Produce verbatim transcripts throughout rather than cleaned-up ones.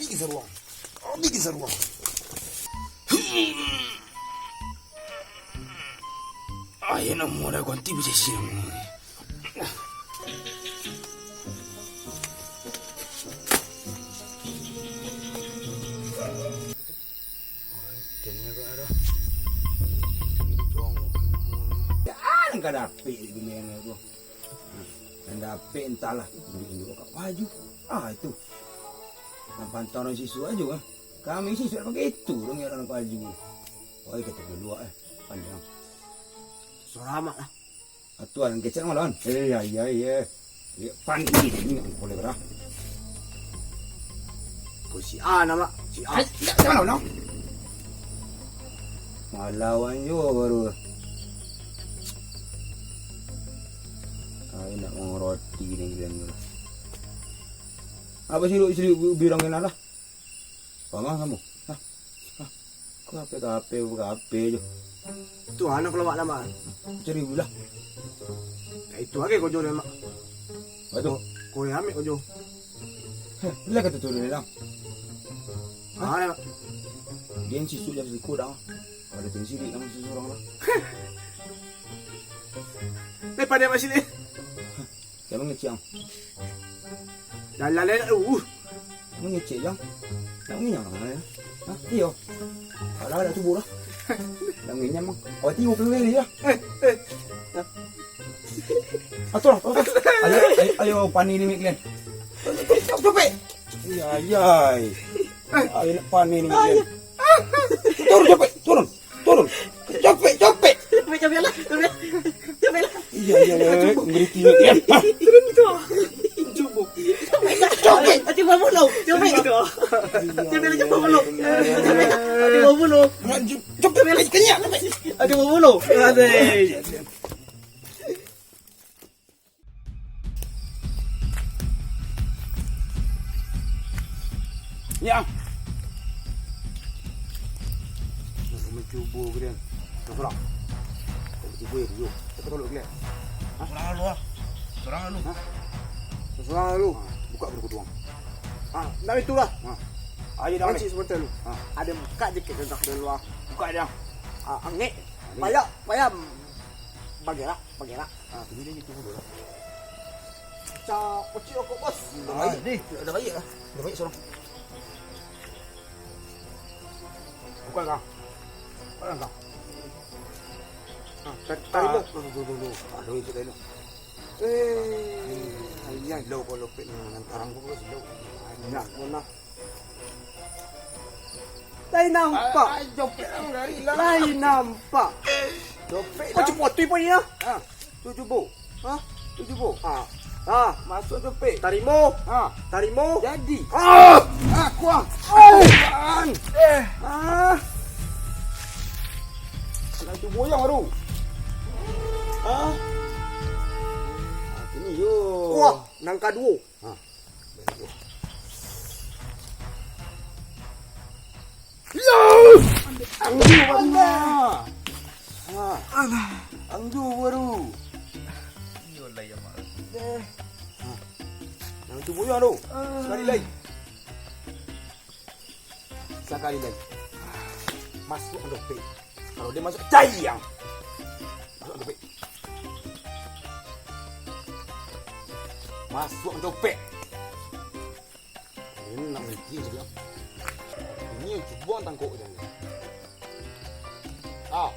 Bikin saruang. Bikin saruang. Ayo, namo dah ganti posisi namo. Jan ka dapek di dunia ko. Nan dapek entahlah, indu-indu ka baju. Ah, itu. Nan pantang urang sisuak ajo, ah. Kami sisuak pakai itu, urang yang urang ka baju. Oi, kata dulu, eh. Panjang. Selamat lah. Atuan kecek malam. Eh, ya, ya, ya. Ya, pan ini, ini boleh berah. Ko si A nama, si A. Ai, jangan lawan, no. Malawan jo baru. Ai, nak mangaroti ni giliran ni. Apa sih lu, sih lu, birang kena lah? Pangah kamu? Hah? Hah? Ko H P, H P, H P jo. Tu anak kalau mak nama. Cari dulu lah. Ya, itu lagi kau jual, Mak. Apa tu? Kau yang ambil kau jual. Heh, bila kata tu dia bilang? Ah, ya, Mak. Dia yang sisuk jadi siku dah. Ada tensi dia nama seseorang lah. Lepas dia masih ni. Jan mangecek ang. Lalai, uh. Mangecek, Jang. Nak manginyam, Jang? Hah? Iyo. Alah, dah subuh lah. Nak manginyam, Bang. Awak tengok dulu ni, ya. Eh, eh. Atulah, atulah. Ayo, ayo, ayo, pani ni, Mik Glenn. Copek, copek. Iya, iya. Ayo, nak pani ni, Mik Glenn. Turun, copek, turun. Turun. Copek, copek. Copek, copek lah. Copek. Copek lah. Iya, iya, iya. Ngeri tinggi. Turun tu. Cubo. Copek. Hati babulo. Copek. Copek lah, cubo babulo. Copek lah. Hati babulo. Copek, copek. Kenyang, copek. Hati babulo. Aduh. Ya. Nak mancubo ka dia. Surang. Kau mancubo ya, dulu. Kita tolak dia. Hah? Surang dulu lah. Surang dulu. Hah? Surang dulu. Ha, buka baru kuduang. Ha, ndak itu lah. Ha. Ayo, dah. Pancik sebentar dulu. Ha. Ada buka jakek gagah dari luar. Buka dia. Ha, angek. Angek. Payah, payah. Bagerak, bagerak. Ah, bunyi dia gitu dulu lah. Pecah, pecah rokok, bos. Dah baik. Dah baik lah. Dah baik surang. Bukan kah? Bukan kah? Ah, tar-, tarik, ah, bos. Dulu, dulu, dulu. Aduh, itu dah. Eh, ayah, lo kalau pek dengan tarang gua, lo. Banyak pun lah. Lai nampak. Ah, ah, copek lah, lari lah. Lai nampak. Copek. Kau lah. Cepat tu, Ipan, ya? Ah, tu cubo. Ha? Tu cubo. Ah. Ah. Masuk copek. Tarimo. Ah. Tarimo. Jadi. Ah! Ah, kuah. Oh! Apaan? Eh. Ah. Nak cubo yang baru. Ah. Ah, sini, yo. Kuah. Nang kaduo. Ha. Yo! Angju baru. Ha. Angju baru. Iyo lah, ya, Mak. Eh. Ha. Nang tu buyuang tu. Ah. Sakali lai. Sakali lai. Masuak dompet. Kalau dia masuak, cayang. Masuak dompet. Masuak dompet. Ini nak mungkin saja. Ini cubo tangkok saja. Ah.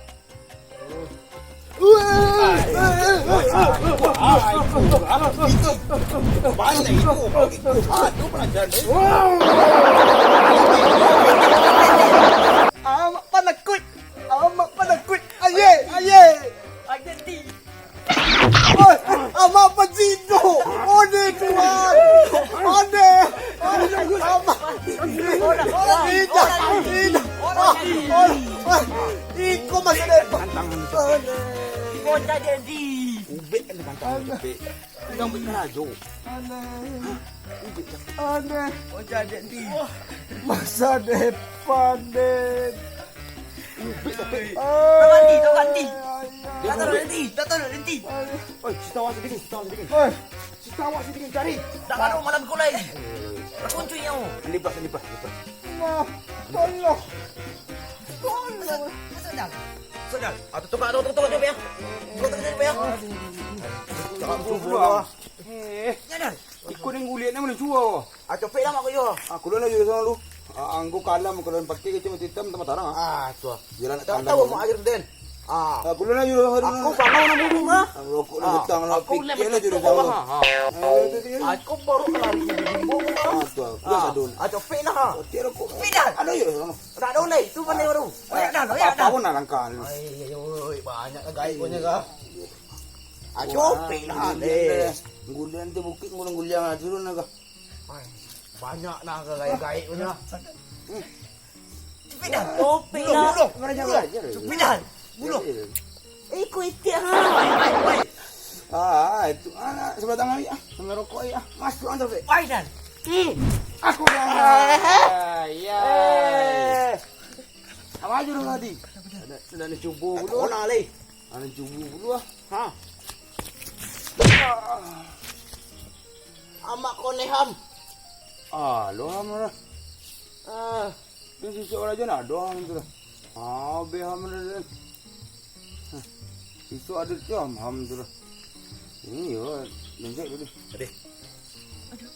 Amak panakut! Amak panakut! Aye! Aye! Aye, di. Oi, amak pacino! Ode, Tuan! Ode! Ode, amak! Tidak! Tidak! Oi, oi, iko masa depan. Ode. Kocak jadi. Ubek kan pantang ubek. Jangan ubek karajo. Ode. Ubek. Ode. Kocak jadi. Masa depan, Den. Ubek tapi. Tahu nanti, tahu nanti. Dah tahu nanti, dah tahu nanti. Oi, cerita awak sedikit, cerita awak sedikit. Oi. Cerita awak sedikit, cari. Tak ada malam kulai. Terkunci nyawa. Lipas, lipas, lipas. Allah, Allah. Allah. Masuk, Dal. Masuk, Dal. Ah, tutup, tutup, tutup, tutup, ya. Tutup, tutup, tutup, ya. Jangan dulu, ah. Eh, ya, Dal. Iko nan guliak ni mana jua? Ah, copek lah, mak, ko yo. Ah, kulo lah jua sana lu. Ah, anggo kalam, kalau pakai kecil mati hitam, tambah tarang, ah. Ah, tu, ah. Jalan tahu, tahu, mak, ajar, Den. Ah. Aku lah juru. Aku bangun nak bunuh, ah. Rokok ni datang lah, aku pikir lah juru bawah. Ah. Aku baru lari di bimbo. Ah, tu, aku lah sadun. Ah, copek lah. Copek dah. Ada je lah. Tak ada oleh, tu pandai baru. Banyak dah, banyak dah. Apa pun nak langkah. Ai, ai, ai, banyak lah gaib punya kah. Ah, copek lah, deh. Gulian tu bukit, gulian-gulian lah, turun lah kah. Ai, banyak lah gaib-gaib punya. Copek dah. Copek dah. Buluh, buluh. Copek dah. Buluh. Iko itik ha. Ai, ai, ai. Ah, itu anak sebelah tangan ni, ah. Sama rokok ni, ah. Masuk aja, Fik. Ai, Dan. Hmm. Aku dah. Ah, ya. Eh. Apa aja dulu tadi? Nak, nak cuba dulu. Kau nak, Lei? Nak cuba dulu, ah. Ha. Amak koneham. Ah, lo ham lah. Ah. Ini sisok raja nak doang tu lah. Ah, be ham lah. Hah. Sisok ada tu ham, ham tu lah. Ini yo, lengket dulu. Adeh. Aduh.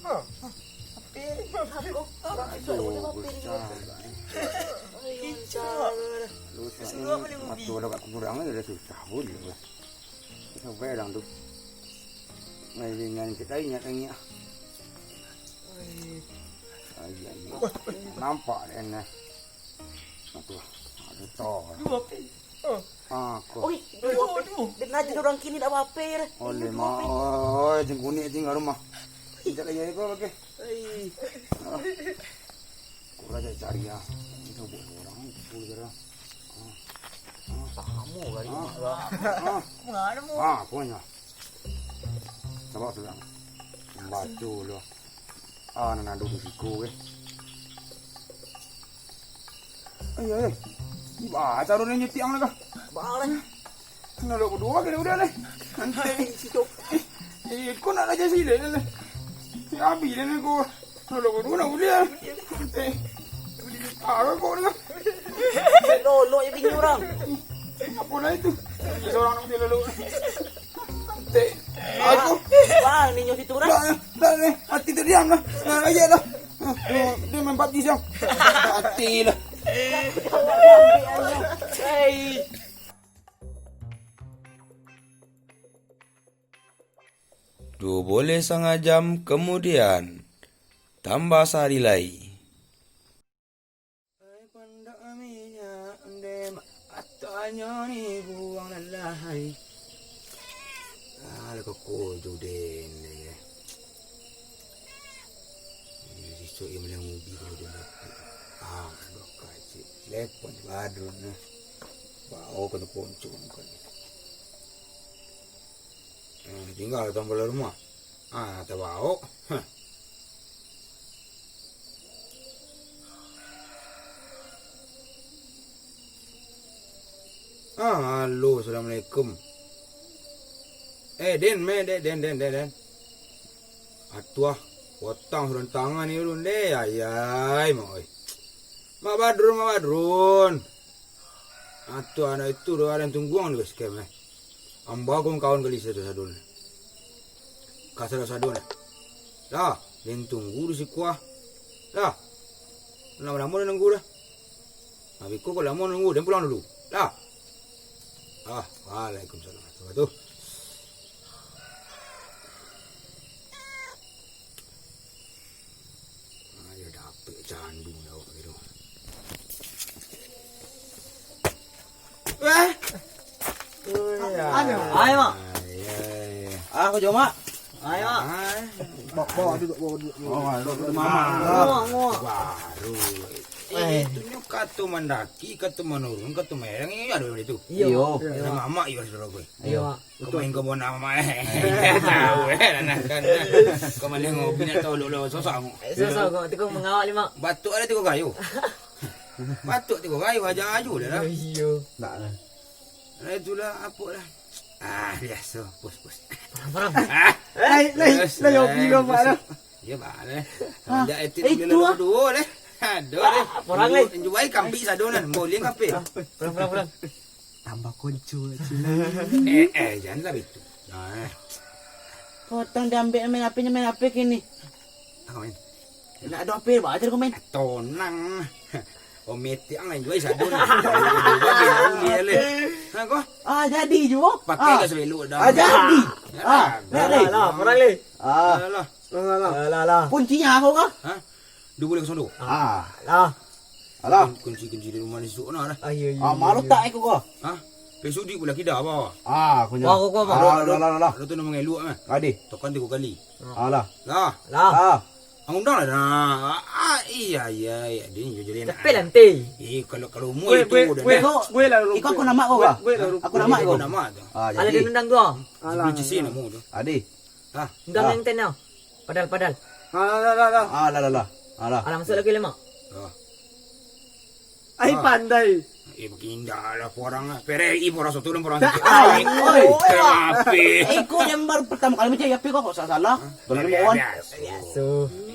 Ha. Apa ni? Aku. Aduh, besar. Ayo, besar. Lu sekarang ni mata dah kat kurang ni dah susah pun. Sampai dah tu. Ai, dengan kita ingat lagi ah. Ai, ai. Nampak dia ni. Aduh, ada tol. Dua pi. Oh. Ah, kau. Oi, dua pi. Dua pi. Dia najis orang kini tak apa-apa. Oleh mak, oi, jengkunik tinggal rumah. Tidak lagi apa pakai. Ai. Kurang ajar cari ah. Kita buat orang kumpul je lah. Ah. Ah. Sama kali ah. Mak lah. Ah. Mana mu? Ah, punya. Coba tu lah. Baca lah. Ah, nan ado di siko, eh. Ai, ai, ai. Di baa caro ni nyetiang lah kah? Baa lah. Nalok baduo kali udah ni. Nanti. Eh, eh, kau nak raja sila ni. Habis dah ni kau. Nalok baduo nak udah. Nanti. Ah, kau ni kah? Lolok je bini orang. Apa lah itu? Orang nak udah lolok. Tek. Aku. Wah, ninyo situ dah. Dah, dah, dah, ati tu diam lah. Nah, ayat lah. Dia, dia main pabji siang. Ati lah. Hei. Duo boleh sangah jam kemudian, tambah sahari lai. Ai, pandak minyak, ndeh, matonyo ni buang lalai. Ah, lah koko jo den, ndeh. Ini sisok yang maliang ubi kalau den dapek. Ah, dok kacik. Telepon si Badrun, nah. Bao ka tu ponco kan. Ah, tinggal tambah rumah. Ah, tabao. Hah. Ah, halo, assalamualaikum. Eh, Den, me, Den, Den, Den, Den, Den. Atuah, potang sudah tangan ni ulun, deh. Ayai, mak, oi. Mak Badrun, Mak Badrun. Atuah, anak itu doh, ada yang tungguang di base camp, eh. Ambo ko kawan kali sado-sado ni. Ka sado-sado ni. Lah, den tunggu di siko ah. Lah. Lamo-lamo den nunggu dah. Nah, biko ko lamo nunggu, den pulang dulu. Lah. Ah, waalaikumsalam warahmatullahi wabarakatuh. Ayo dapek candu dah awak tu. Eh. Ayo, Mak. Ayo. Ah, kau jom, Mak. Ayo, Mak. Bawa, bawa duduk, bawa duduk. Oh, duduk, duduk, Mak. Baru. Eh, itu nyo kato mandaki, kato manurun, kato maerang, iyo ado itu. Iyo. Iyo. Samo amak iyo sudah gue. Iyo, Mak. Kau main kebun amak, eh. Tahu, eh, anak kan. Kau main ngopi nak tahu lo, lo, sosok amak. Eh, sosok kau, tu kau mangawak ni, Mak. Batuk ada tigo kayu. Batuk tigo kayu, aja aju dah lah. Iyo. Nak lah. Nah, itulah apa lah. Ah, biasa, bos, bos. Parang, parang. Ah, lain, lain, lain, opi kau, Mak, lah. Iyo, baleh. Hah? Semenjak etik Eh, beli itu, nomor ah. duo, leh. Aduh, Ah, leh. orang, leh. Jual kambing sado nan, boli kape. Ah, pulang, pulang, pulang. Tambah konco, cina. Eh, eh, janganlah begitu. Nah. Potong diambil main H P-nya, main H P kini. Ah, main. Nak ada H P, baca kau main. Tonang. Om Metik ang lain jual sado ni. Dia leh. Ha, kau? Ah, jadi juo. Pakai Ah. lah sebelok dah. Ah, jadi. Ya, Ah, dah. Lah, lah, lah, orang leh. Ah. Lah, lah. Lah, lah, lah. Kuncinya apa kau? Ha? Dua boleh kosong tu. Ah. Lah. Alah. Kun-, kunci-kunci di rumah ni suka nak dah. Ah, iya, iya, Ah, iya, malu iya. tak aku kau? Ha? Pesudi pula kida apa? Ah, kunyah. Wah, kau, kau, Ah, Bang. lah, lah, lah, lah. Ada tu nama ngeluk, eh. Adi. Tokan tiga kali. Alah. Lah. Lah. Ah. Ang undang lah dah. Ah, iya, iya, iya. Dia ni jujur dia nak. Cepet lah, nanti. Eh, kalau, kalau umur Gue, itu gue, dah gue, dah. Iko, gue lah iko aku rupa. nama kau, Gue, kah? gue lah rupa. Aku nama Gue kau. nama tu. Ah, Alah, jadi. dia nendang tu, ah. Alah, Sebelum jadi. Cisi nama tu. Adi. Undang Ah. yang tenang. Padahal, padahal. Alah, alah, alah, alah. Ah, lah, lah, lah. Alah. Alah, masuk lagi lemak. Ah. Ai, Ah. pandai. Eh, bagi indah lah, orang ah. Perek, ibu orang soto dan orang soto. Ai, Ai, oi. oi, kenapa? Eh, kau yang baru pertama kali macam Yapi kau kok salah-salah. Hah? Tolong Biasa, mohon. biasa. Biasa.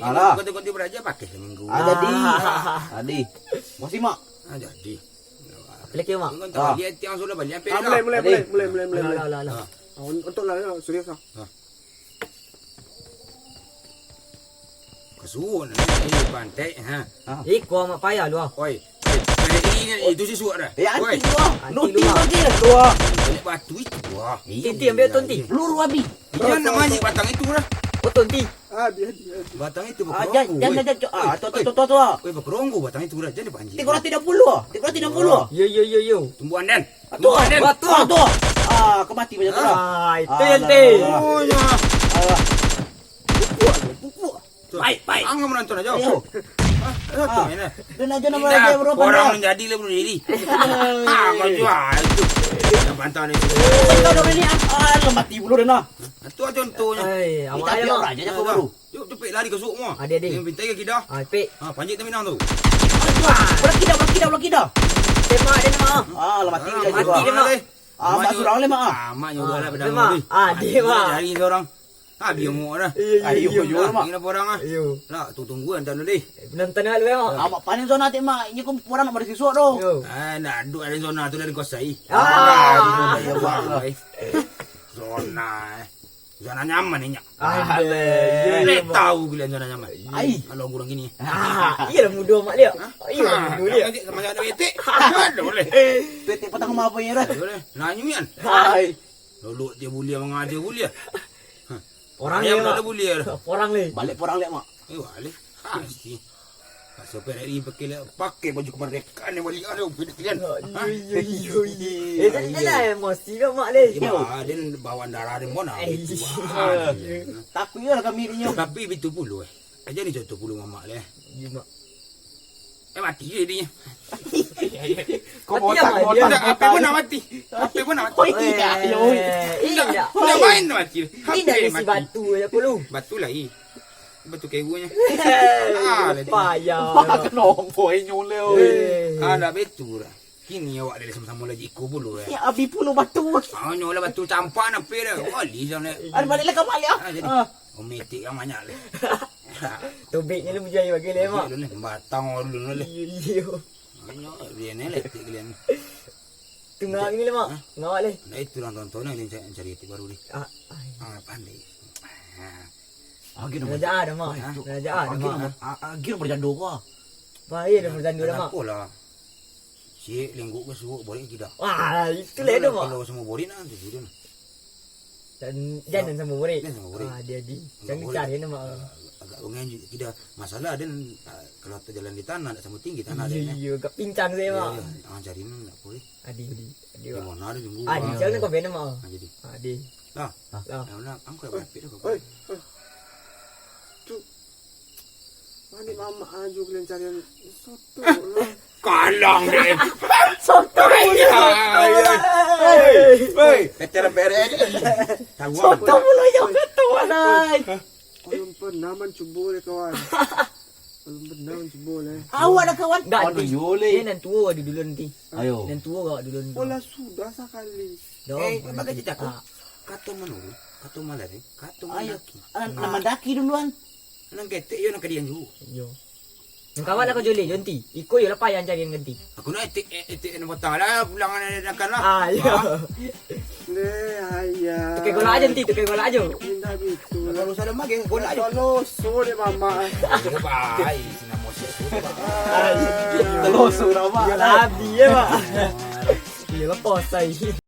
Alah. Kau tengok dia beraja pakai seminggu. Ah, jadi. Ah. Adi. Masih, Mak? Ah, jadi. Apa lagi, Mak? Kau tahu Ah. dia tiang sudah balik, apa Ah, dah? mulai, mulai, Adi. mulai, mulai, mulai, mulai, Alah, mulai. alah, alah, alah. Ah. Ah, un-, untuklah, ya, serius lah. Ah. Kasuun, eh, pantai, ha. Ah. Iko amat payah lu, ah. Oi, oi, oi, ini, itu si suak dah. Eh, anti Oi. lu, ah. Anti Noti lu, ah. bagi lah tu, ah. Balik batu itu, ah. Iya, Tinti ambil iya, tonti. iya. Peluru habis. Jangan nak manjik batang itu dah. Oh, tonti. Ah, dia, dia. Batang itu Ah, berkeronggu, jangan, oi. jangan, jangan, ah, Oi, tu, tu, oi. tu, tu, tu, ah. Oi, berkeronggu batang itu dah. Jangan dipanjik. Tiga ratus tiga puluh, ah. Tiga ratus tiga puluh, ah. Yo, yo, yo, yo. Tumbuhan dan. Ah, tu, Tumbuhan dan. ah, tu, ah, tu, ah. Ah, kau mati macam tu, ah. Ah, itu Ah, yang lah, ti. lah, lah, lah. Oh, ya. Alah. Pupuk tu, pupuk. Tu. Baik, baik. Ang menonton aja. Ayo. Ah, ah, tu Ah. main lah. Dan aja nama Indah, aja, bro, orang pandai. menjadi lah, bro, diri. Ah, kau jual tu. Yang pantang ni. Kau dah ni, ah, ah, lah mati pula dah nah. Ah, tu lah contohnya. Ai, Ni awak tapi aja, orang Mak. aja Ah, kau dah. baru. Yuk, cepet lari ke suok mua. Adi, adi. Yang pintai ke kida. Ah, cepet. Ah, panjik terminal tu. Bola kida, bola kida, bola kida. Tembak dia ni, Mak. Ah, lah mati Ah, dia mati juga. dia, Mak. Ah, Mak masuk ni. orang ni, Mak, ah. Ah, Mak ni udah Ah, lah dia, pedang Mak. ni. Ah, dia, Mak. Jari seorang. Ah, biomok dah. Iya, iya, Ayo, iya, jual, Mak. Mak. Ini apa orang ah? Iyo. Lah, tu tunggu antar dulu deh. Eh, penonton nak lu, ya, Mak? Ah, Mak paling zona tik, Mak. Ini kau orang nak pada siswa tu. Yo. Ah, nak duduk ada zona tu dah dikuasai. Ah. Ah, di zona dia, Mak. Zona, eh. Zona nyaman ni, Nyak. Ah, Alah. iya, iya, Boleh Mak. tahu gila zona nyaman. Ai. Kalau kurang gini. Ah, iyalah muda, Mak, dia. Hah? Iyalah Ah, muda, dia. jangan cik sama ada betik. Ada boleh. Betik petang rumah apa ya, dah? Ada boleh. Nanyuan. Ai. Lolok dia boleh, mengajar boleh. Orang Ayam ni, tak Mak. ada boleh dah. Orang ni. Balik porang lihat, Mak. Eh, balik. Pasti. Pasal P R R I pakai lah, pakai baju kemerdekaan yang balik ada, balik kalian. Ya, Hah? iya, iya, iya, iya. Eh, tak Iya. adalah emosi kau, Mak, leh. Iya, Mak, dia bawaan darah dia pun, ah, Eh, gitu. iya. Ah, iya. Takut je lah kami dia. Tapi betul puluh, eh. Aja ni contoh puluh mamak, leh. Iya, Mak. Eh, mati je dia. Kau Mati botak, apa botak, dia? Tak, apa botak. pun nak mati. Apa pun nak mati. Oh, iya, iya, iya. Eh, Tidak, iya. tidak main nak mati. Ini Hampir dari si mati. batu je aku lu. Batu lah, eh. Batu kerunya. Ah, lah tu. Payah. Wah, kenapa, eh, nyoleh, oi? Eh. Ah, dah betul dah. Kini awak dah sama-sama lah jiko puluh, eh. Ya, abi puluh batu. Ah, nyolah batu campak nak pergi dah. Wali sana. Ada balik lah kamar, ya. Ah, jadi. Ah. Oh, metik yang banyak lah. Tobeknya lu bujai bagi leh, Mak. Dulu ni, batang dulu ni. Iya, iya. Banyak dia ni lah, etik kalian. Tengah gini leh, Mak. Hah? Ngawak leh. Nah, itu orang tonton yang cari, cari etik baru ni. Ah, ai. Ah, pandai. Ah. Ah, gitu, Mak. Raja ada, Mak. Hah? Raja ada, Ah, gitu, Mak. Mak. Ah, ah, gitu berjanda kau. Bahaya dah berjanda dah, Mak. Kenapa lah? Cik, lenggok ke suruh borik tidak? Wah, itu lah Kalau, tu, Mak. kalau semua borik nak, tu sudah. Dan jangan sama borik. Jangan sama borik. Ah, dia di. Sama Jangan borik. cari nama. Ah, agak bangang juga tidak. Masalah dia, ah, kalau terjalan di tanah, tak sama tinggi tanah Iya, dia, eh. iya, agak pincang saya, Iya, Mak. iya. Ah, cari ni nak boleh. Adi, adi, adi, Di Mak. mana dia tunggu? Adi, Ah. jangan kau benda, Mak. Ah, jadi. Adi. Lah. Lah. Yang mana? Angkau yang berapik dah, kau. Oi, oi. Tu. Manik mamak aju kalian carian soto lah. Kalang deh. Soto Iya, puluh. iya. Hei, hei. Peter P R N. Tahu Soto apa? puluh yang betul, alai. Belum pernah mancubo deh, kawan. Belum pernah mancubo deh. Awak dah, kawan. Ndak, Aduh, Ti. yo, leh. Dia nan tua di dulu nanti. Ayo. Nan tua kau dulu nanti. Pola sudah sakali. Dah, Eh, mana bagi kita? cakap. Kata menurun, kata malarin, kata Ayo. mendaki. Ah, nak mendaki duluan. Nan ketek yo nan kadian juo. Yo. Nan kawan lah kau jolek, Jonti. Iko yo lah payah cari nan ganti. Aku nak etik, etik nan patang lah, pulang nak kan lah. Ah, iyo. Deh, ayah. Tukar golak aja nanti, tukar golak aja. Indah gitu. Kalau salah mah geng golak aja. Kalau so deh mama. Baik, sini mau susu. Teloso dah, Mak. Yalah, habis ya, Mak. Iya, lepas saya.